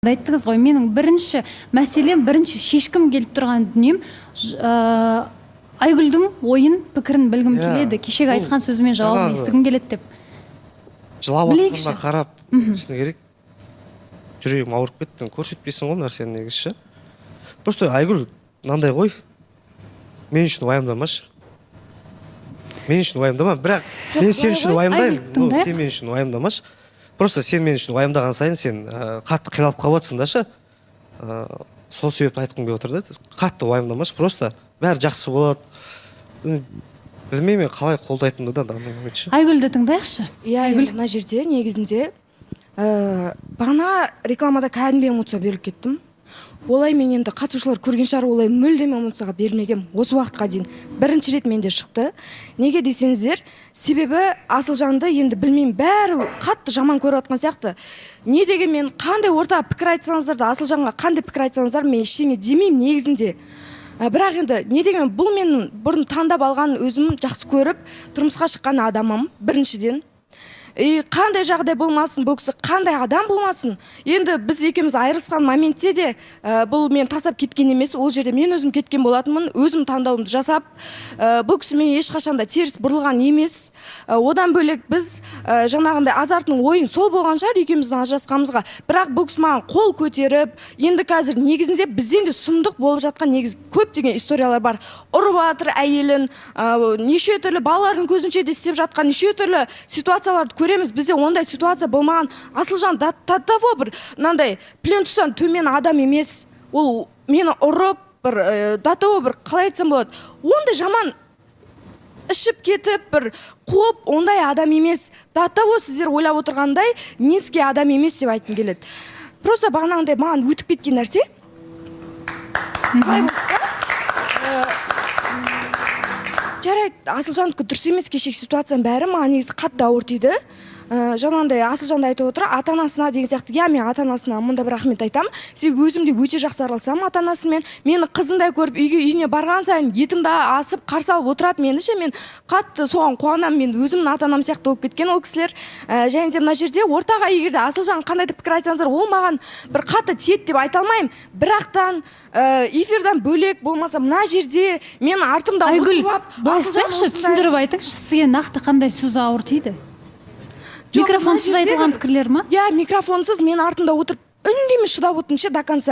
Айттыңыз ғой, менің бірінші мәселем, бірінші шешкім келіп тұрған дүнием Айгүлдің ойын, пікірін білгім келеді. Кешегі Бұл айтқан сөзіме жауабын жаңағы естігім келеді деп. Жылап Білейікші. жатқанына қарап, шыны керек, жүрегім ауырып кетті. Көрсетпейсің ғой нәрсені негізі ше. Просто, Айгүл, мынандай ғой, мен үшін уайымдамашы, мен үшін уайымдама. Бірақ Жоқ, мен сен былай үшін ғой. уайымдаймын. Айгүл, Ну, тыңдайық. сен мен үшін уайымдамашы. Просто сен мен үшін уайымдаған сайын сен қатты қиналып қалып жатырсың да ше. Сол себепті айтқым келіп отыр да, қатты уайымдамашы, просто бәрі жақсы болады. Білмеймін мен қалай қолдайтынымды да данный момент ше. Айгүлді тыңдайықшы. Иә, Айгүл. енді мына жерде негізінде бағана рекламада кәдімгідей эмоция беріліп кеттім. Олай мен енді, қатысушылар көрген шығар, олай мүлдем эмоцияға берілмегенмін осы уақытқа дейін. Бірінші рет менде шықты. Неге десеңіздер, себебі Асылжанды енді, білмеймін, бәрі қатты жаман көріп жатқан сияқты. Не дегенмен, қандай орта пікір айтсаңыздар да, Асылжанға қандай пікір айтсаңыздар, мен ештеңе демеймін негізінде. Бірақ енді не дегенмен, бұл мен бұрын таңдап алған, өзім жақсы көріп тұрмысқа шыққан адамым біріншіден. И қандай жағдай болмасын, бұл кісі қандай адам болмасын, енді біз екеуміз айырылысқан моментте де бұл мен тастап кеткен емес, ол жерде мен өзім кеткен болатынмын, өзім таңдауымды жасап. Бұл кісі мен ешқашан да теріс бұрылған емес. Одан бөлек біз жаңағындай азарттың ойын сол болған шығар екеуміздің ажырасқанымызға. Бірақ бұл кісі маған қол көтеріп, енді қазір негізінде бізден де сұмдық болып жатқан негізі көптеген историялар бар: ұрып жатыр әйелін, неше түрлі, балалардың көзінше де істеп жатқан неше түрлі ситуацияларды көреміз. Бізде ондай ситуация болмаған. Асылжан до того бір мынандай плинтустан төмен адам емес. Ол мені ұрып бір до того бір, қалай айтсам болады, ондай жаман ішіп кетіп, бір қуып, ондай адам емес. До того сіздер ойлап отырғандай низкий адам емес деп айтқым келеді. Просто бағанағындай маған өтіп кеткен нәрсе былай болды да. Жарайды, Асылжандікі дұрыс емес. Кешегі ситуацияның бәрі маған негізі қатты ауыр тиді. Жаңағындай Асылжан да айтып отыр ата анасына деген сияқты. Иә, мен ата анасына мында бір рахмет айтамын, себебі өзім де өте жақсы араласамын ата анасымен. Мені қызындай көріп, үйге, үйіне барған сайын етімді асып қарсы алып отырады мені ше. Мен қатты соған қуанамын, мен өзімнің ата анам сияқты болып кеткен ол кісілер. Және де мына жерде ортаға егер де Асылжан қандай да пікір айтсаңыздар, ол маған бір қатты тиеді деп айта алмаймын. Бірақтан эфирдан бөлек болмаса, мына жерде мен артымда Айгүл, отырып алып, былай Асылжан істейікші, түсіндіріп айтыңызшы, сізге нақты қандай сөз ауыр тиді? Жоқ, Микрофонсыз мына жерде айтылған пікірлер ма? Иә, микрофонсыз мен артымда отырып, үндемей шыдап отырмын ше до конца.